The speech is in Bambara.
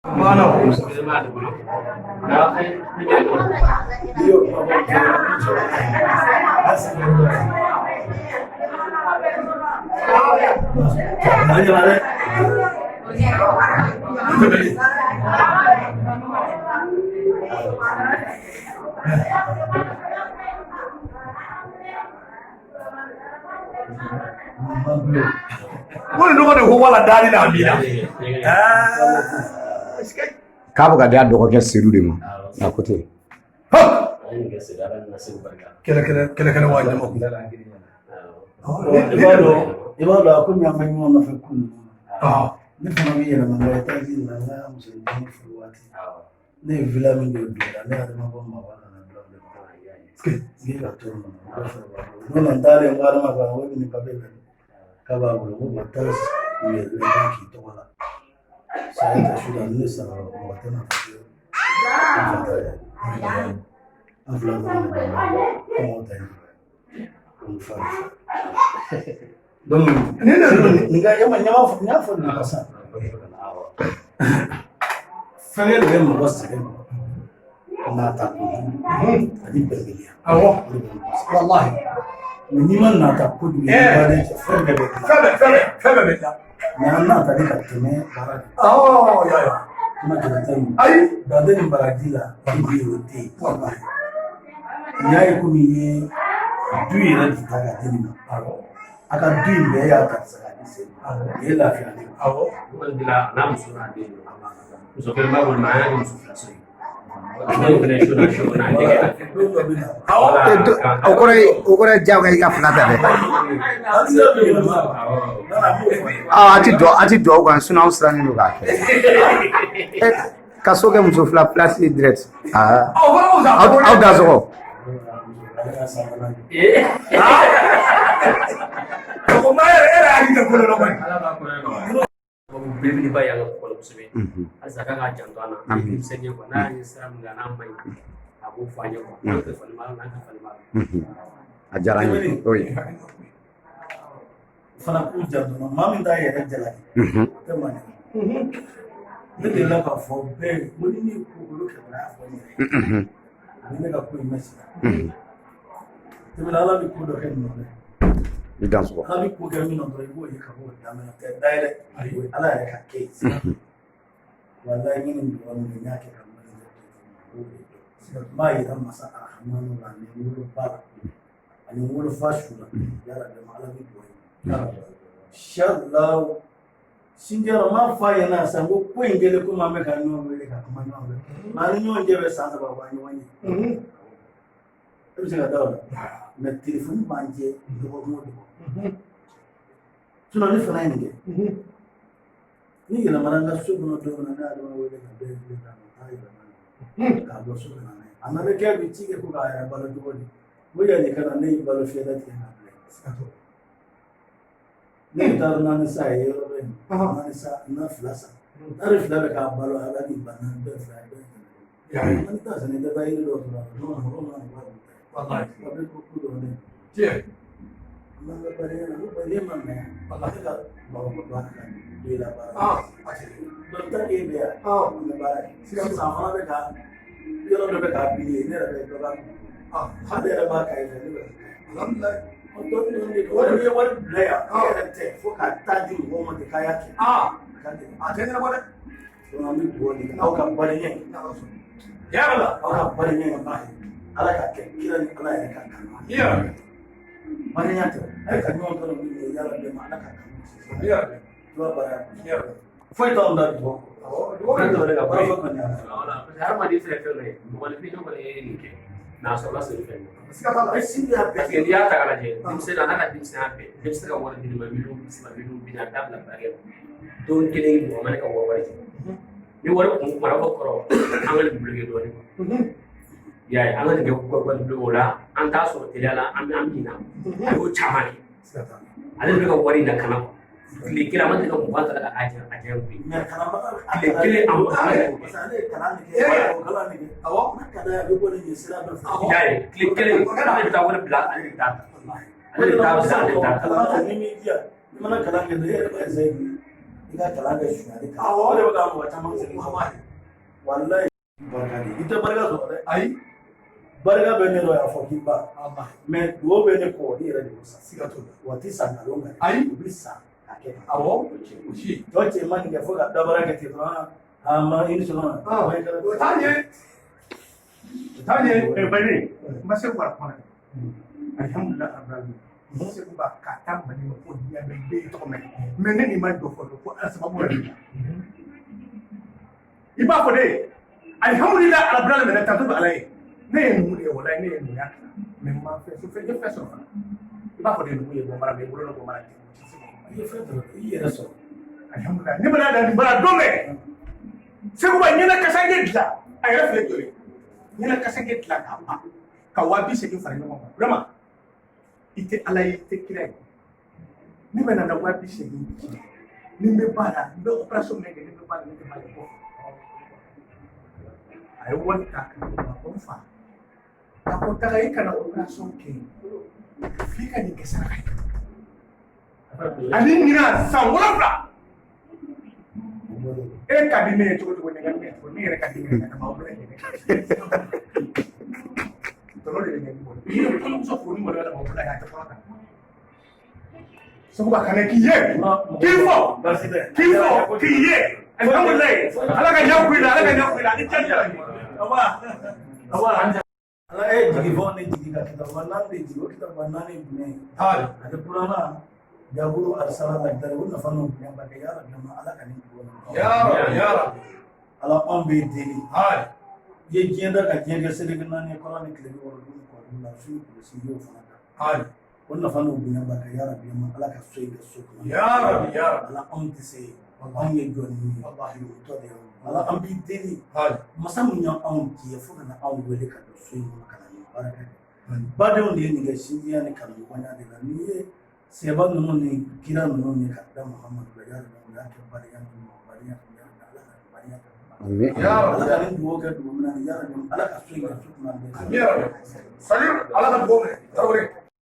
Muso kelen b'ale bolo. Nka ni ne Ko nin dɔgɔ de ko wala dali la min na. K'a bɛ ka di a dɔgɔkɛ Sedu de ma a ko ten. Kɛlɛ kɛlɛ kɛlɛ kɛlɛ wa ɲama kun. I b'a dɔn a komi an bɛ ɲɔgɔn nɔfɛ ko ninnu na, ne fana bɛ yɛlɛma n ka étage la. N ka muso den furu waati, ne ye villa min jɔ dugu la, ne yɛrɛ ma bɔ maba nana bila de kɔnɔ n ka to nin kɔnɔ o bɛ fɛ ka bɔ n'o na n taalen ko Adama ko ko nin papiye bɛ k'a b'a bolo ko bon, taa yɛlɛ k'i tɔgɔ la saya tɛ su la, ni ne sara mɔgɔ tɛna fɔ ko an fa ta ye, an fila dɔrɔn de b'a la, kɔngɔ ta ye ko n fa bɛ fɛ. Donc Ni ne nin ka ɲama ɲama n y'a fɔ nin ka sa fɛnkɛ de bɛ mɔgɔ sɛgɛn, nata kojugu ani bɛnbaliya. O de bɛ mɔgɔ sɛgɛn. Wallahi. Mɛ n'i ma nata kojugu, i baden cɛ, fɛn bɛɛ bɛ dilan. Fɛn bɛɛ, fɛn bɛɛ, fɛn bɛɛ bɛ dilan. Mɛ an nata de ka tɛmɛ baara de kan. Awɔ, ya ya. Kuma kɛlɛ tɛ nin. Ayi. Dante ni baraji la i bi o tɛ yen. Wallahi. N'i y'a ye komi i ye du yɛrɛ de ta k'a di nin ma, a ka du in bɛɛ y'a ta k'a di sen ma, nin ye lafiya de ye. Awɔ. Kɔni n'a muso n'a den, muso kelen b'a bolo, mɛ an y'a kɛ muso fila so ye. Ne fana ye so na so n'a denkɛ lafiya. Don dɔ bɛ na. O kɔrɔ ye diyagoya i ka fila ta dɛ. An sera bɛ yɛlɛma. Nana a b'o fɔ. Aa, a ti dɔ a ti duwawu kan, sinon aw sirannen don k'a kɛ. Ka so kɛ muso fila place ye direct. Aa, Aw fana ko sa. aw da sɔgɔ. Ale ka sanfɛla jɔ. O ma yɛrɛ, e yɛrɛ hakili tɛ ko dɔ la kɔni. Ala b'a kɔrɔ nɔgɔya. Sababu belebeleba y'an ka ko la kosɛbɛ. Halisa k'a k'a janto an na. Amin. Denmisɛnnin ye kuwa, n'a y'an ye sira min kan n'a ma ɲi, a b'o fɔ an ye kuwa. N'an tɛ falen b'a la, n'an tɛ falen b'a la. A diyara n ye. Oui. O fana k'u janto n na, maa min t'a yɛrɛ jalaki, o tɛ maa ɲɛnama. Ne delila k'a fɔ bɛɛ ye ko ni ne ye ko olu kɛ, y'a fɔ n yɛrɛ ye. Ni ne ka ko in mɛn sisan. Tɛmɛna, Ala bɛ ko dɔ kɛ nin nɔ dɛ. I dan sɔgɔ. Ala bɛ ko kɛ min nɔ dɔrɔn, i b'o ye ka bɔ o daminɛ tɛ da yɛlɛ. O ye Ala yɛrɛ ka kɛ ye. Walayi, n ye nin dugawu min kɛ, n y'a kɛ ka mali kɛ, o de dɔn. N b'a yira masa arahamanu la ani n woloba la ani n wolofa su la, yarabi Ala bɛ dugawu ye. Inshallah, sinjɛrɔ n m'a fɔ a ɲɛna sisan ko ko in kɛlen komi an bɛ ka ɲɔgɔn wele ka kuma ɲɔgɔn fɛ, mɛ an ni ɲɔgɔn cɛ bɛ san 3 bɔ an ɲɔgɔn ye. E bɛ se ka da o la, mɛ telefɔni b'an cɛ dɔgɔkun o dɔgɔkun. Sinon ne fana ye nin kɛ, ni yɛlɛmana n ka so kɔnɔ don min na, ne y'a wele ka bɛɛ wele ka na taa yɛlɛma k'a bɔ so ka na n'a ye. A nana kɛ bi ci kɛ ko k'a yɛrɛ balo cogo di? N ko yanni ka na, ne ye balo fiyɛ tigɛ k'a bila yen. Ne bɛ taa naani sa ye yɔrɔ dɔ in, naani sa na fila sa, tari fila bɛ k'a balo, ala ni bana bɛɛ fila bɛɛ. An t'a sɛnɛ, i tɛ taa yiri dɔ sɔrɔ a la mɔgɔ mana nin wari Wallahi. a bɛ ko ko dɔ ne Tiɲɛ. an b'an ka baara la, ko baara ma mɛn yan, ne ka Bamakɔ baara ka don i la baara. Ah, a tɛ. Donc tant que e bɛ yan, an bɛ baara kɛ. Sisan fana bɛ ka yɔrɔ dɔ bɛ k'a bili ye, ne yɛrɛ bɛ dɔ b'a ale yɛrɛ b'a ka ye fɛ, ne bɛ Alhamdulilayi. dɔɔni dɔɔni de don. Wari n'i ye wari bila yan, e yɛrɛ tɛ fo ka taa di mɔgɔw ma de k'a y'a kɛ. Ah, A ka gɛlɛn. a tɛ ɲɛnabɔ dɛ. Donc an bɛ dugawu de kɛ aw ka balimaya in, Yɛrɛ la. aw ka balimaya in, Ala ka kɛ kira ni Ala yɛrɛ ka kanu. Yɛrɛ. Balimaya tɛ, a ye ka ɲɔgɔn kanu min ye, yala bɛɛ ma Ala ka kanu. Yɛrɛ. Dugawu baara Yɛrɛ. foyi t'anw da dugawu kɔ. Awɔ, dugawu Fɛn dɔ de ka bɔ Baara yen. kɔni ala. Voilà, parce que hadamaden fɛnɛ fɛn dɔ ye, mɔgɔninfin ne kɔni ye nin kɛ, mɛ a sɔrɔla sɛnɛ fɛn dɔ. Siga t'a la. Ayi, sini y'a bɛɛ. Parce que n'i y'a ta k'a lajɛ, denmisɛnnin a n'a ka denmisɛnninya bɛɛ, ne bɛ se ka wari di ne ma miliyɔn 30, miliyɔn 40, a t'a bila baarakɛ la. Don kelen mɔgɔ ma ne ka wari jɛ. Ni wari kun kumana, fɔ kɔrɔ, an ka nin bloqué dɔɔnin. I y'a ye, an ka nin kɛ nin bloqué o la, an t'a sɔrɔ teliya la, an bɛ ɲina. A y'o caman kɛ. Siga t'a la. Ale de bɛ ka wari in lakana kuwa. Tile kelen a ma deli ka 20 ta ka a jɛ a jɛ koyi. Mɛ kalanbaga Tile kelen a ma parce que ale ye kalan de kɛ, o kalan de kɛ. Awɔ. N'a ka d'a ye, a bɛ bɔ ni nin sira dɔ fɛ. I y'a ye, tile kelen ale bɛ taa wari bila, ale de bɛ taa ta. Ale de bɛ taa bila, ale de bɛ taa ta. Kalan kɛ ni m'i diya, i mana kalan kɛ, e yɛrɛ b'a essayer k'i I ka kalan kɛ sonyali kan. Awɔ. O de bɛ ka mɔgɔ caman sɛgɛn. Walahi. Walayi barika de i tɛ barika sɔrɔ dɛ. Ayi. Barika bɛ ne dɔ y'a fɔ k'i ba. Walahi. Mais duwawu bɛ ne kɔ i yɛrɛ de b'o san. Siga t'o la. Wa ti san nkalon kan dɛ. Ayi. U bɛ san k'a kɛ tan. Awɔ. O ci. Tɔ cɛ ma nin kɛ fo ka dabara kɛ ten dɔrɔn a ma i ni sɔgɔma. O t'a ɲɛ. O t'a ɲɛ. Eh, Bani, n ma se wara kuma na. Alihamudulila rabbil alamin. Segu ba ka taa Mali ma fo diɲɛ bɛɛ bɛɛ tɔgɔ mɛn. Mais ne nin ma jɔ fɔlɔ fo Ala sababu yɛrɛ de la. I b'a fɔ de alihamudulila rabbil alamin tanto bɛ Ala ye. Ne ye numu de ye walayi ne ye numuya kalan. Mais n ma fɛn fɛn n ye fɛn sɔrɔ fana. I b'a fɔ de numu ye bɔ mara mais i bolo bɔ mara tɛ. I ye fɛn sɔrɔ i yɛrɛ sɔrɔ. Alihamudulila ne bɛna da nin bara don bɛɛ. Segu ba ɲɛna kasange dilan a yɛrɛ filɛ joli ɲɛna kasange dilan k'a ban ka 80.000 fara ɲɔgɔn kan vraiment i tɛ ala ye i tɛ kira ye ne bɛ nana 80.000 ci ni n bɛ baara n bɛ opération min kɛ ni n bɛ baara ne tɛ baara kɔ a ye wari ta ka di ma ko n fa a ko taga i kana opération kɛ f'i ka nin kɛ saraka ye ani ɲinan san 7 e ka di ne ye cogo cogo ne ka di ne ye cogo ne yɛrɛ ka di ne ye ka tɛmɛ aw bɛɛ lajɛlen kan. Tɔnɔ de bɛ ɲɛ ne bolo. I ye kɔɲɔmuso furu ni maloya la maaw bolo a tɛ kɔnɔ ta. Seguba kana k'i ye k'i fɔ Baasi tɛ. k'i fɔ k'i ye alihamudulilayi ala ka ɲɛ kun i la ala ka ɲɛ kun i la ani cɛ jara. Awa. Awa. Ala ye jigi fɔ ne jigi ka kitabu naani de jigi o kitabu naani ye jumɛn ye? Hali. Ani kurana jaburu alisala lagidari o nafa n'o bonya ba kɛ ya rabi ma ala ka nin dugawu ninnu. Ya Rabbi. Ya Rabbi. Ala anw b'e deli. Hali. I ye diɲɛ da ka diɲɛ kɛ seleke naani ye kɔrɔ ni tile wɔɔrɔ dun kɔ dun la su ni kulusi i y'o fana da. Hali. O nafa n'o bonya ba kɛ ya rabi ma ala ka so in kɛ so kɔnɔ. Ya Rabbi. Ya Rabbi. Ala anw tɛ se anw ye jɔn ye o tɔ de ye ala an b'i deli. Hali. Masa min y'anw diɲɛ fo ka na anw wele ka don so in kɔnɔ ka na nin baara kɛ badenw de ye nin kɛ sinjiya ni kanuɲɔgɔnya de la n'i ye sɛba ninnu ni kira ninnu ye ka da muhamadu la yarabi u y'a kɛ badenya d'u ma badenya d'u ma yarabi ala ka badenya d'u ma Amin. Ya ala Rabbi. ka nin dugawu kɛ dugu min na yarabi ala ka so in kɛ so kunna bɛɛ Ya Rabbi. Salut. Ala ka dugawu minɛ. Tarawele.